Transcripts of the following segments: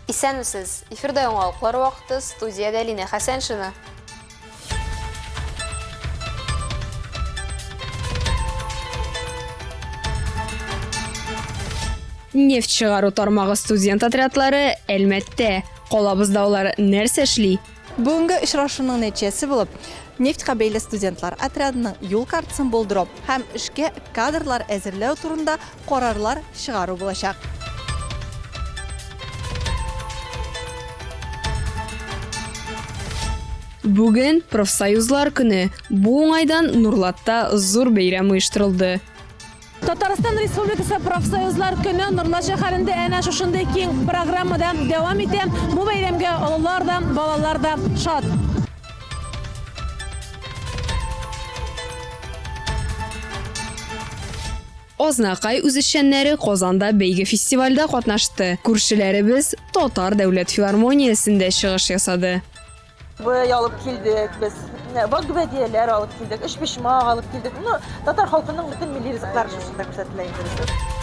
Исәнмесез! Эфирда яңалыклар вакыты, студиядә Линә Хәсәншина. Нефть чыгару тармагы студент отрядлары Әлмәттә. Калабызда алар нәрсә эшли? Бүгенге очрашуның нәтиҗәсе булып, нефтька бәйле студентлар отрядының юл картасын булдыру һәм эшкә кадрлар әзерләү турында карарлар чыгару булачак. Бүген профсоюзлар көне. Бу уңайдан Нурлатта зур бәйрәм оештырылды. Татарстан Республикасы профсоюзлар көне Нурлат шәһәрендә әнә шушындый киң программада дәвам итә. Бу бәйрәмгә олылар да, балалар да шат. Азнакай үзешчәннәре Казанда бәйге-фестивальдә катнашты. Күршеләребез Татар дәүләт филармониясендә чыгыш ясады. Бый алып килдек без, вак гөбәдияләр алып килдек, өчпочмак алып килдек. Ну, татар халкының бөтен милли ризыклары шушында күрсәтелә инде безнең.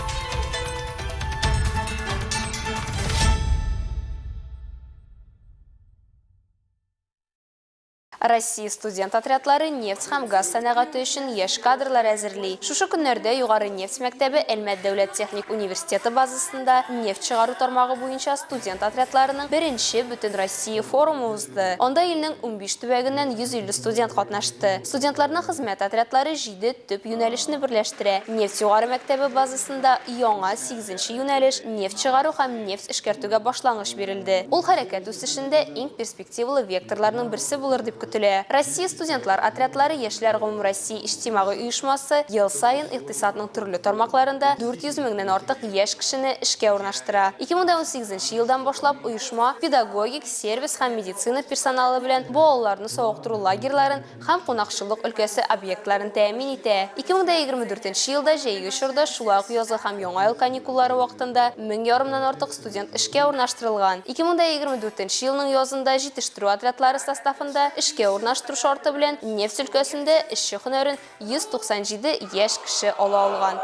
Россия студент отрядлары нефть һәм газ сәнәгате өчен яшь кадрлар әзерли. Шушы көннәрдә Югары нефть мәктәбе Әлмәт дәүләт техник университеты базасында нефть чыгару тармагы буенча студент отрядларының беренче Бөтенроссия форумы узды. Анда илнең 15 төбәгеннән 150 студент катнашты. Студентларның хезмәт отрядлары җиде төп юнәлешне берләштерә. Нефть югары мәктәбе базасында яңа, сигезенче юнәлеш, нефть чыгару һәм нефть эшкәртүгә башлангыч бирелде. Ул хәрәкәт үсешендә иң перспективалы векторларның берсе булыр дип көтелә. Россия студентлар отрядлары Яшьләр гомумроссия иҗтимагый оешмасы ел саен икътисадның төрле тармакларында 400 меңнән артык яшь кешене эшкә урнаштыра. 2018 нче елдан башлап оешма педагогик, сервис һәм медицина персоналы белән балаларны савыктыру лагерьларын һәм кунакчыллык өлкәсе объектларын тәэмин итә. 2024 нче елда җәйге чорда, шулай ук язгы һәм Яңа ел каникуллары вакытында 1000 ярымнан артык студент эшкә урнаштырылган. 2024 нче елның язында җитештерү отрядлары составында эшкә урнаштыру шарты белән нефть өлкәсендә эшче һөнәрен 197 яшь кеше ала алган.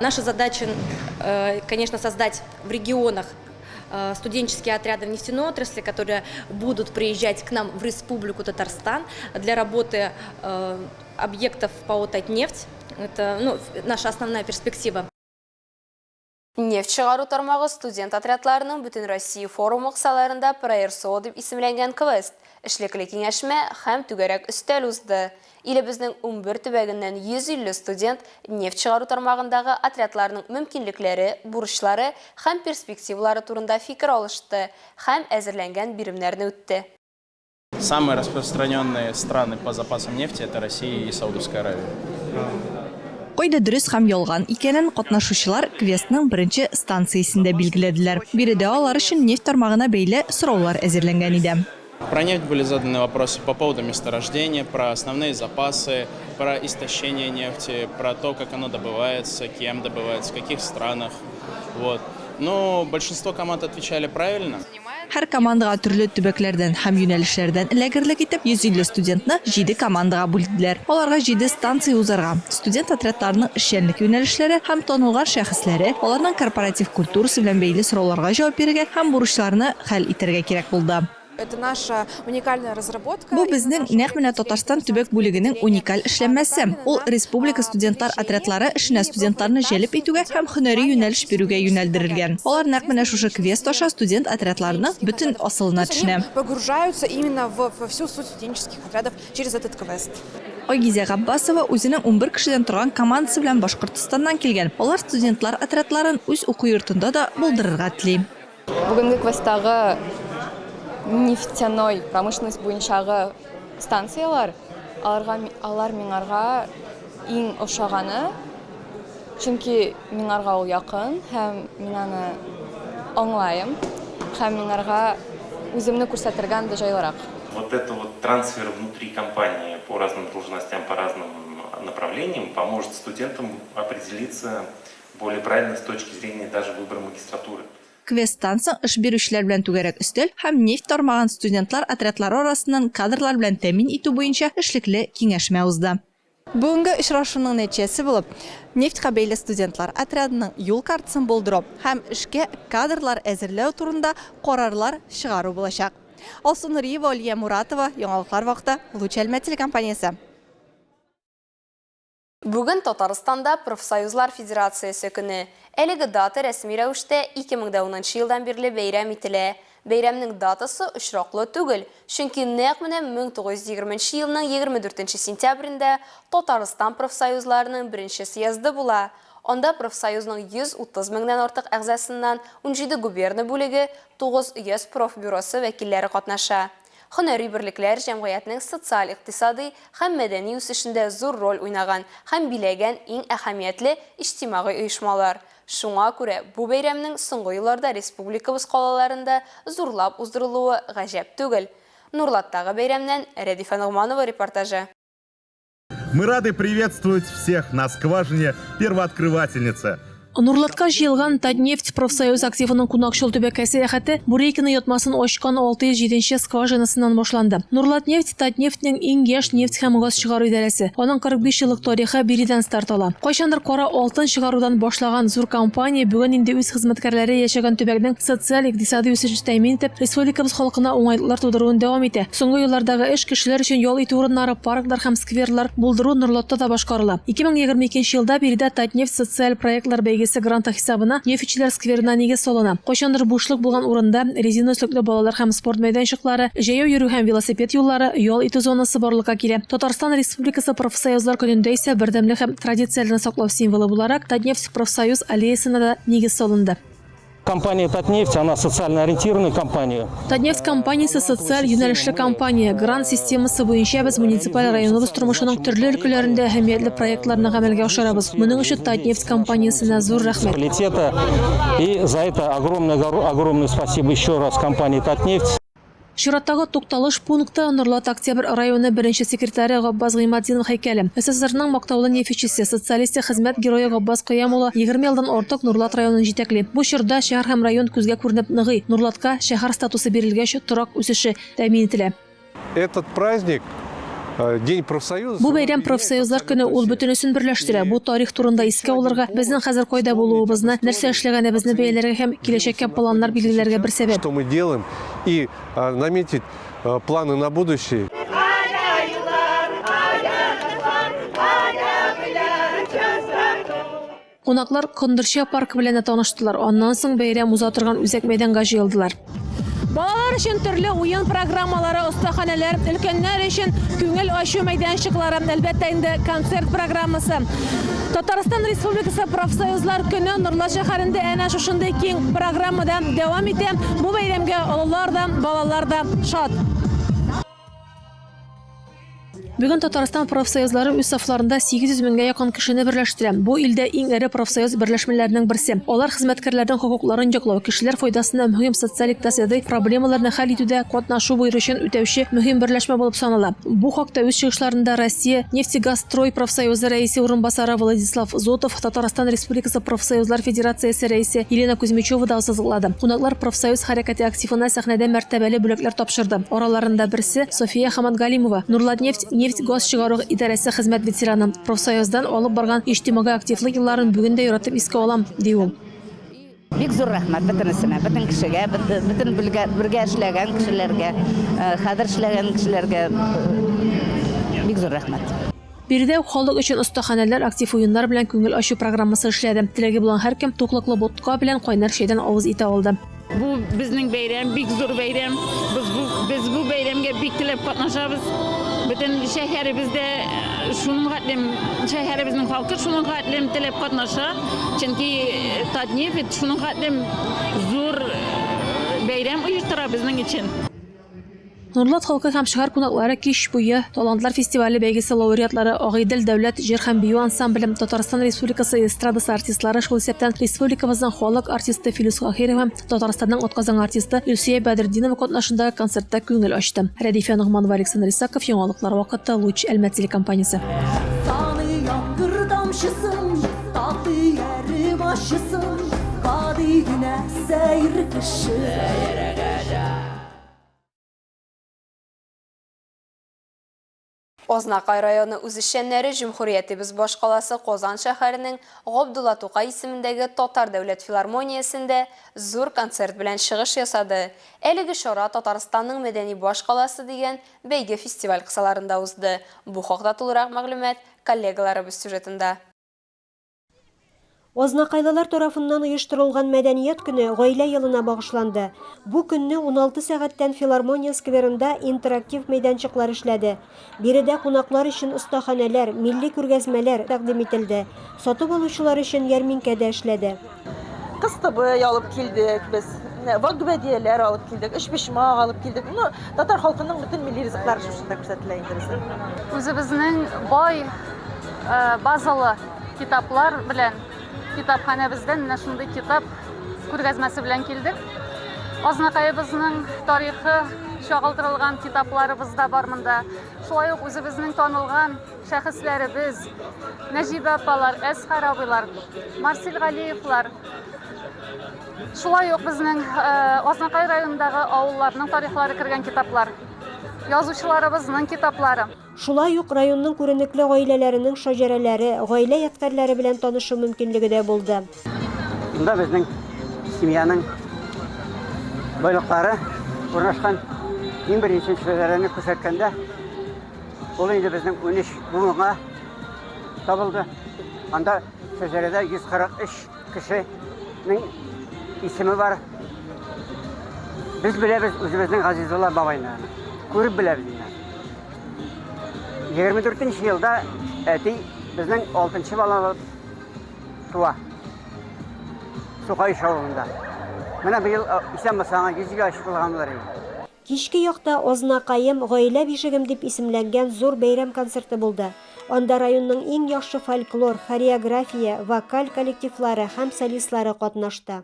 Наша задача, э, конечно, создать в регионах э, студенческие отряды в нефтяной отрасли, которые будут приезжать к нам в Республику Татарстан для работы э, объектов ПАО «Татнефть». Это ну, наша основная перспектива. Нефть чыгару тармагы студент отрядларының Бөтенроссия форумы кысаларында ПроРСО дип исемләнгән квест, эшлекле киңәшмә һәм түгәрәк өстәл узды. Илебезнең 11 төбәгеннән 150 студент нефть чыгару тармагындагы отрядларның мөмкинлекләре, бурычлары һәм перспективалары турында фикер алышты һәм әзерләнгән биремнәрне үтте. Самые распространенные страны по запасам нефти это Россия и Саудовская Аравия. Кайда дөрес һәм ялган икәнен катнашучылар квестның беренче станциясендә билгеләделәр. Биредә алар өчен нефть тармагына бәйле сораулар әзерләнгән иде. Про нефть были заданы вопросы по поводу месторождения, про основные запасы, про истощение нефти, про то, как оно добывается, кем добывается, в каких странах. Вот. Но большинство команд отвечали правильно. Һәр командага төрле төбәкләрдән һәм юнәлешләрдән эләгерлек итеп 150 студентны җиде командага бүлделәр. Аларга җиде станция узарга, студент отрядларының эшчәнлек юнәлешләре һәм танылган шәхесләре, аларның корпоратив культурасы белән бәйле сорауларга җавап бирергә һәм бурычларны хәл итәргә кирәк булды. Это наша уникальная разработка. Бу безнең нәкъ менә Татарстан төбәк бүлегенең уникаль эшләнмәсе. Ул республика студентлар отрядлары эшенә студентларны җәлеп итүгә һәм һөнәри юнәлеш бирүгә юнәлдерелгән. Алар нәкъ менә шушы квест аша студент отрядларының бөтен асылына төшенә. Погружаются именно в во всю суть студенческих отрядов через этот квест. Айгизә Габбасова үзенең 11 кешедән торган командасы белән Башкортостаннан килгән. Алар студентлар отрядларын үз уку йортында да булдырырга тели. Бүгенге квесттагы нефтяной промышленность буенчагы станцияләр, аларга алар миңарга иң ошаганы, чөнки миңарга ул якын һәм мин аны аңлаем һәм миңарга үземне күрсәтергә анда җайлырак. Вот это вот трансфер внутри компании по разным должностям, по разным направлениям поможет студентам определиться более правильно с точки зрения даже выбора магистратуры. Квесттан соң эш бирүчеләр белән түгәрәк өстәл һәм нефть тармагын студентлар отрядлары арасыннан кадрлар белән тәэмин итү буенча эшлекле киңәшмә узды. Бүгенге очрашуның нәтиҗәсе булып, нефтька бәйле студентлар отрядының юл картасын булдыру һәм эшкә кадрлар әзерләү турында карарлар чыгару булачак. Алсу Нуриева, Алия Муратова, Яңалыклар вакыты, Луч Әлмәт телекомпаниясе. Бүген Татарстанда Профсоюзлар федерациясе көне. Әлеге дата рәсми рәвештә 2010 нчы елдан бирле бәйрәм ителә. Бәйрәмнең датасы очраклы түгел, чөнки нәкъ менә 1920 нче елның 24 нче сентябрендә Татарстан профсоюзларының беренче съезды була. Анда профсоюзның 130 меңнән артык әгъзасыннан 17 губерна бүлеге, 9 өяз профбюросы вәкилләре катнаша. Һөнәри берлекләр җәмгыятьнең социаль-икътисадый һәм мәдәни үсешендә зур роль уйнаган һәм биләгән иң әһәмиятле иҗтимагый оешмалар. Шуңа күрә бу бәйрәмнең соңгы елларда республикабыз калаларында зурлап уздырылуы гаҗәп түгел. Нурлаттагы бәйрәмнән Рәдифә Ногманова репортажы. Мы рады приветствовать всех на скважине первооткрывательницы. Нурлатка җыелган Татнефть профсоюз активының кунакчыл төбәккә сәяхәте Бурейкино ятмасын ачкан 607 нче скважинасыннан башланды. Нурлатнефть, Татнефтьнең иң яшь нефть һәм газ чыгару идарәсе. Аның 45 еллык тарихы биредән старт ала. Кайчандыр кара алтын чыгарудан башлаган зур компания бүген инде үз хезмәткәрләре яшәгән төбәкнең социаль-икътисадый үсешен тәэмин итеп, республикабыз халкына уңайлыклар тудыруын дәвам итә. Соңгы еллардагы эш кешеләр өчен ял итү урыннары, парклар һәм скверлар булдыру Норлатта да башкарыла. 2022 нче елда биредә Татнефть социаль проектлар бәйгесе гранты хисабына Нефтьчеләр скверына нигез салына. Кайчандыр бушлык булган урында резина өслекле балалар һәм спорт мәйданчыклары, җәяү йөрү һәм велосипед юллары, ял итү зонасы барлыкка килә. Татарстан Республикасы Профсоюзлар көнендә исә бердәмлек һәм традицияләрне саклау символы буларак Татнефть профсоюз аллеясына да нигез салынды. Компания Татнефть, она социально ориентированная компания. Татнефть компаниясе социаль юнәлешле компания. Грант системасы буенча без муниципаль районыбыз тормышының төрле өлкәләрендә әһәмиятле проектларны гамәлгә ашырабыз. Моның өчен Татнефть компаниясенә зур рәхмәт. И за это огромное, огромное спасибо еще раз компании Татнефть. Чираттагы тукталыш пункты, Норлат Октябрь районы беренче секретаре Габбас Гыйматдинов һәйкәле. СССРның мактаулы нефтьчесе, социалистик хезмәт герое Габбас Кыям улы 20 елдан артык Нурлат районын җитәкли. Бу чорда шәһәр һәм район күзгә күренеп ныгый, Нурлатка шәһәр статусы бирелгәч, торак үсеше тәэмин ителә. Этот праздник День профсоюза. Бу бәйрәм профсоюзлар көне, ул бөтенесен берләштерә. Бу тарих турында искә алырга, безнең хәзер кайда булуыбызны, нәрсә эшләгәнебезне бәяләргә һәм киләчәккә планнар билгеләргә бер сәбәп. Что мы делаем и наметить планы на будущее. Кунаклар Кондырча паркы белән дә таныштылар, аннан соң бәйрәм уза торган үзәк мәйданга җыелдылар. Балалар өчен төрле уен программалары, остаханәләр, өлкәннәр өчен күңел ачу мәйданчыклары, әлбәттә инде концерт программасы. Татарстан Республикасы профсоюзлар көне Нурлат шәһәрендә әнә шушындый киң программада дәвам итә. Бу бәйрәмгә олылар да, балалар да шат. Бүген Татарстан профсоюзлары үз сафларында 800 меңгә якын кешене берләштерә. Бу илдә иң эре профсоюз берләшмәләренең берсе. Алар хезмәткәрләрнең хокукларын яклау, кешеләр файдасына мөһим социаль-икътисадый проблемаларны хәл итүдә катнашу бурычын үтәүче мөһим берләшмә булып санала. Бу хакта үз чыгышларында Россия Нефтегазстрой профсоюзы рәисе урынбасары Владислав Зотов, Татарстан Республикасы Профсоюзлар федерациясе рәисе Елена Кузьмичева да ассызыклады. Кунаклар профсоюз хәрәкәте активына сәхнәдә мәртәбәле бүләкләр тапшырды. Араларында берсе, София Хаматгалимова, Нурлатнефть нефть-газ чыгару идарәсе хезмәт ветераны. Профсоюздан алып барган иҗтимагый активлык елларын бүген дә яратып искә алам, ди ул. Бик зур рәхмәт бөтенесенә, бөтен кешегә, бөтен бергә эшләгән кешеләргә, хәзер эшләгән кешеләргә бик зур рәхмәт. Биредә үк халык өчен остаханәләр, актив уеннар белән күңел ачу программасы эшләде. Теләге булган һәркем туклыклы ботка белән кайнар чәйдән авыз итә алды. Бу безнең бәйрәм, бик зур бәйрәм. Без бу, без бу бәйрәмгә бик теләп катнашабыз. Бөтен шәһәребездә э, шуның хәтлем, шәһәребезнең халкы шуның хәтлем теләп катнаша. Чөнки э, Татнефть шуның хәтлем зур э, бәйрәм оештыра безнең өчен. Нурлат халкы һәм шәһәр кунаклары кич буе Талантлар фестивале бәйгесе лауреатлары Агыйдел дәүләт җыр һәм бию ансамбле, Татарстан Республикасы эстрадасы артистлары, шул исәптән республикабызның халык артисты Филүс Каһиров һәм Татарстанның атказанган артисты Илсөя Бәдретдинова катнашындагы концертта күңел ачты. Рәдифә Ногманова, Александр Исаков, Яңалыклар вакыты, Луч, Әлмәт телекомпаниясе. Таный яңгыр тамчысын, татый әрем ачысын, гади генә сәер кеше. Азнакай районы үзешчәннәре җөмһүриятебез башкаласы Казан шәһәренең Габдулла Тукай исемендәге Татар дәүләт филармониясендә зур концерт белән чыгыш ясады. Әлеге чара Татарстанның мәдәни башкаласы дигән бәйге-фестиваль кысаларында узды. Бу хакта тулырак мәгълүмат коллегаларыбыз сюжетында. Азнакайлылар тарафыннан оештырылган Мәдәният көне Гаилә елына багышланды. Бу көнне 16 сәгатьтән Филармония скверында интерактив мәйданчыклар эшләде. Биредә кунаклар өчен остаханәләр, милли күргәзмәләр тәкъдим ителде, сатып алучылар өчен ярминкә дә эшләде. Кыстыбый алып килдек без, вак гөбәдияләр алып килдек, өчпочмак алып килдек. Ну, татар халкының бөтен милли ризыклары шушында күрсәтелә инде безнең. Үзебезнең бай базалы Китаплар белән китапханәбездән менә шундый китап күргәзмәсе белән килдек. Азнакаебызның тарихы чагылдырылган китапларыбыз да бар монда. Шулай ук үзебезнең танылган шәхесләребез, Нәҗибә апалар, Әсхәр абыйлар, Марсель Галиевлар, шулай ук безнең э, Азнакай районындагы авылларның тарихлары кергән китаплар, язучыларыбызның китаплары. Шулай ук районның күренекле гаиләләренең шаҗәрәләре, гаилә ядкарьләре белән танышу мөмкинлеге дә булды. Монда безнең семьяның байлыклары урнашкан. Иң беренче шаҗәрәне күрсәткәндә, ул инде безнең 13 буынга табылды. Анда шаҗәрәдә 143 Кешенең исеме бар. Без беләбез үзебезнең Газизулла бабайны. Күреп беләбез инде. 24 елда әти безнең 6 бала булып туа. Сукаеш авылында. Менә быел исән булса аңа 100 яшь булган булыр инде. Кичке якта Азнакаем, гаилә бишегем дип исемләнгән зур бәйрәм концерты булды. Анда районның иң яхшы фольклор, хореография, вокаль коллективлары һәм солистлары катнашты.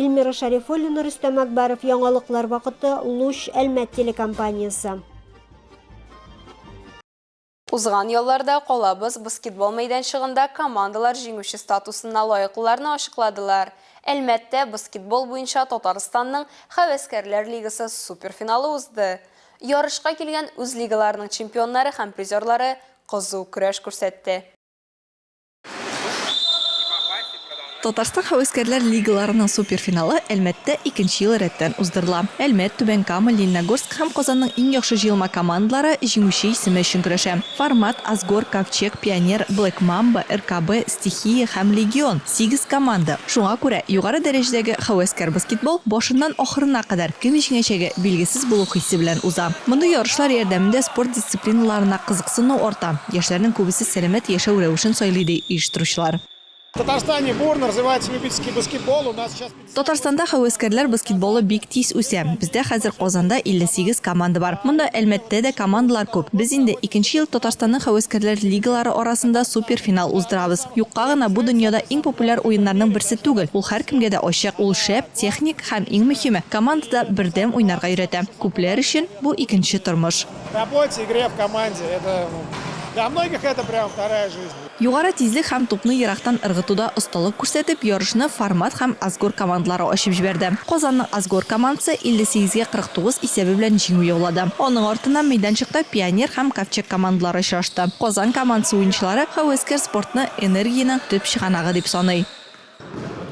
Илмира Шәрифуллина, Рөстәм Әкбәров, Яңалыклар вакыты, Луч, Әлмәт телекомпаниясе. Узган ялларда калабыз баскетбол мәйданчыгында командалар җиңүче статусына лаеклыларны ачыкладылар. Әлмәттә баскетбол буенча Татарстанның Һәвәскәрләр лигасы суперфиналы узды. Ярышка килгән үз лигаларының чемпионнары һәм призерлары кызу көрәш күрсәтте. Татарстан һәвәскәрләр лигаларының суперфиналы Әлмәттә икенче ел рәттән уздырыла. Әлмәт, Түбән Кама, Лениногорск һәм Казанның иң яхшы җыелма командалары җиңүче исеме өчен көрәшә. Формат, Асгор, Ковчег, Пионер, Блэк Мамба, РКБ, Стихия һәм Легион, сигез команда. Шуңа күрә, югары дәрәҗәдәге һәвәскәр баскетбол башыннан ахырына кадәр кем җиңәчәге билгесез булу хисе белән уза. Мондый ярышлар ярдәмендә спорт дисциплиналарына кызыксыну арта. Яшьләрнең күбесе сәламәт яшәү рәвешен сайлый, ди оештыручылар. В Татарстане бурно развивается любительский баскетбол. У нас сейчас Татарстанда һәвәскәрләр баскетболы бик тиз үсә. Бездә хәзер Казанда 58 команда бар. Монда Әлмәттә дә командалар күп. Без инде икенче ел Татарстанның һәвәскәрләр лигалары арасында суперфинал уздырабыз. Юкка гына бу дөньяда иң популяр уеннарның берсе түгел. Ул һәркемгә дә ачык, ул шәп, техник һәм иң мөһиме, командада бердәм уйнарга өйрәтә. Күпләр өчен бу икенче тормыш. Работе, игре в команде, это, для многих это прям вторая жизнь. Югары тизлек һәм тупны ерактан ыргытуда осталык күрсәтеп, ярышны Формат һәм Асгор командалары ачып җибәрде. Казанның Асгор командасы 58 гә 49 исәбе белән җиңү яулады. Аның артыннан мәйданчыкта Пионер һәм Ковчег командалары очрашты. Казан командасы уенчылары һәвәскәр спортны энергиянең төп чыганагы дип саный.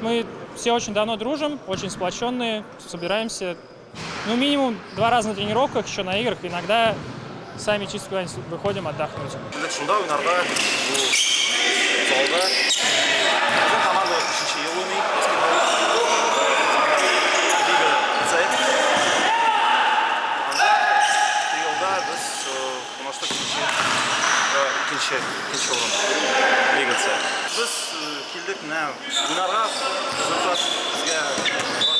Мы все очень давно дружим, очень сплоченные, собираемся, ну, минимум два раза на тренировках, еще на играх, иногда сами чисто куда-нибудь выходим отдохнуть. Килдек шунда уйнарга, бу залда. Безнең команда өченче ел уйный баскетбол. Лига С. Анда елда без урнаштык өченче, икенче, икенче урын Лига С. Без килдек менә уйнарга, результат безгә важно түгел.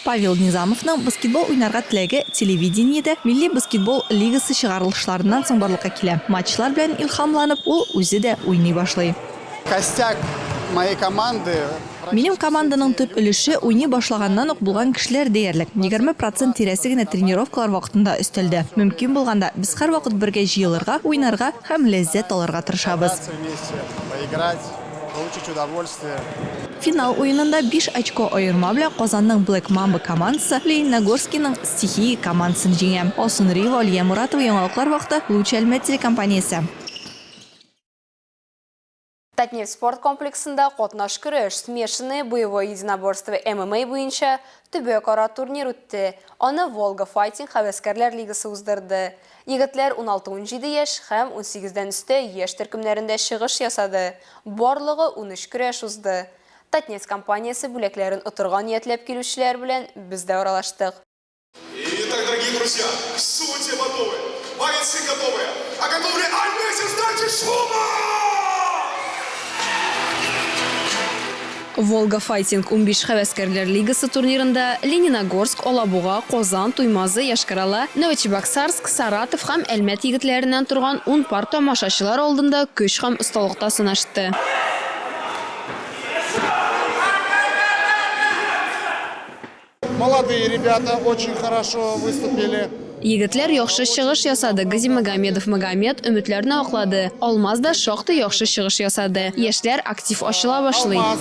Павел Низамовның баскетбол уйнарга теләге телевидениедә Милли баскетбол лигасы чыгарылышларыннан соң барлыкка килә. Матчлар белән илһамланып, ул үзе дә уйный башлый. Костяк моей команды. Минем команданың төп өлеше уйный башлаганнан ук булган кешеләр диярлек. 20 процент тирәсе генә тренировкалар вакытында өстәлде. Мөмкин булганда, без һәрвакыт бергә җыелырга, уйнарга һәм ләззәт алырга тырышабыз. Финал уенында биш очко аерма белән Казанның Black Mamba командасы Лениногорскиның Стихия командасын җиңә. Алсу Нуриева, Алия Муратова, Яңалыклар вакыты, Луч Әлмәт телекомпаниясе. Татнефть спорт комплексында катнаш көрәш, смешанное боевое единоборство ММА буенча төбәкара турнир үтте. Аны Волга Файтинг һәвәскәрләр лигасы уздырды. Егетләр уналты-унҗиде яшь һәм унсигездән өстә яшь төркемнәрендә чыгыш ясады. Барлыгы 13 көрәш узды. Татнефть компаниясе бүләкләрен отырга ниятләп килүчеләр белән без дә аралаштык. Итак, дорогие друзья, судьи готовы, бойцы готовы, а готовы ли Альметьевск, дайте шума! Волга Файтинг 15 һәвәскәрләр лигасы турнирында Лениногорск, Алабуга, Казан, Туймазы, Йошкар-Ола, Новочебоксарск, Саратов һәм Әлмәт егетләреннән торган ун пар тамашачылар алдында көч һәм осталыкта сынашты. Молодые ребята очень хорошо выступили. Егетләр яхшы чыгыш ясады, Газимагомедов Магомед өметләрне аклады. Алмаз да шактый яхшы чыгыш ясады. Яшьләр актив ачыла башлый. Алмаз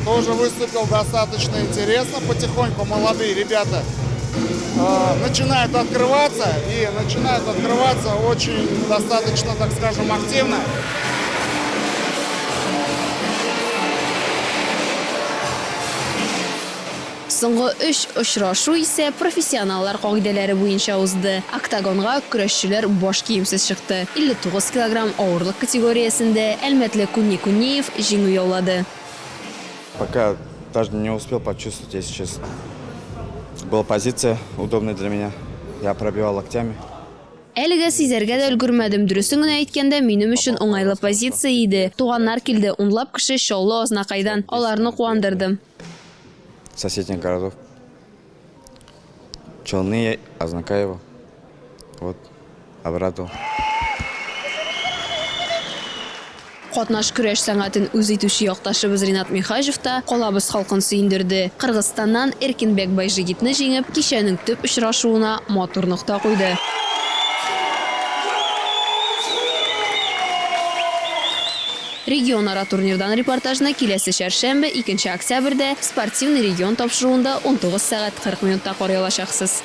тоже выступил достаточно интересно. Потихоньку молодые ребята начинают открываться и начинают открываться очень достаточно, так скажем, активно. Соңгы өч очрашу исә профессионаллар кагыйдәләре буенча узды. Октагонга көрәшчеләр баш киемсез чыкты. 59 килограмм авырлык категориясендә әлмәтле Куни Куниев җиңү яулады. Пока даже не успел почувствовать, если честно. Была позиция удобная для меня. Я пробивал локтями. Әлегә сизәргә дә өлгермәдем, дөресен генә әйткәндә, минем өчен уңайлы позиция иде. Туганнар килде, унлап кеше Чаллы Азнакайдан, аларны куандырдым. Соседних городов. Челны, Азнакаево. Вот, обрадовал. Катнаш көрәш сәнгатен үз итүче якташыбыз Ринат Миһаҗев та калабыз халкын сөендерде. Кыргызстаннан Эркинбек Байжигитны җиңеп, кичәнең төп очрашуына матур нокта куйды. Регионара турнирдан репортажны киләсе чәршәмбе, 2 октябрьдә Спортивный регион тапшыруында 19 сәгать 40 минутта карый алачаксыз.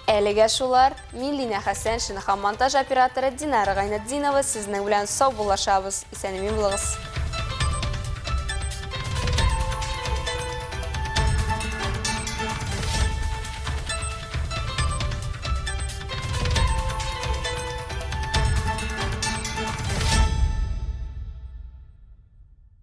Әлегә шулар. Мин Линә Хәсәншина һәм монтаж операторы Динара Гайнетдинова сезнең белән саубуллашабыз. Исән-имин булыгыз.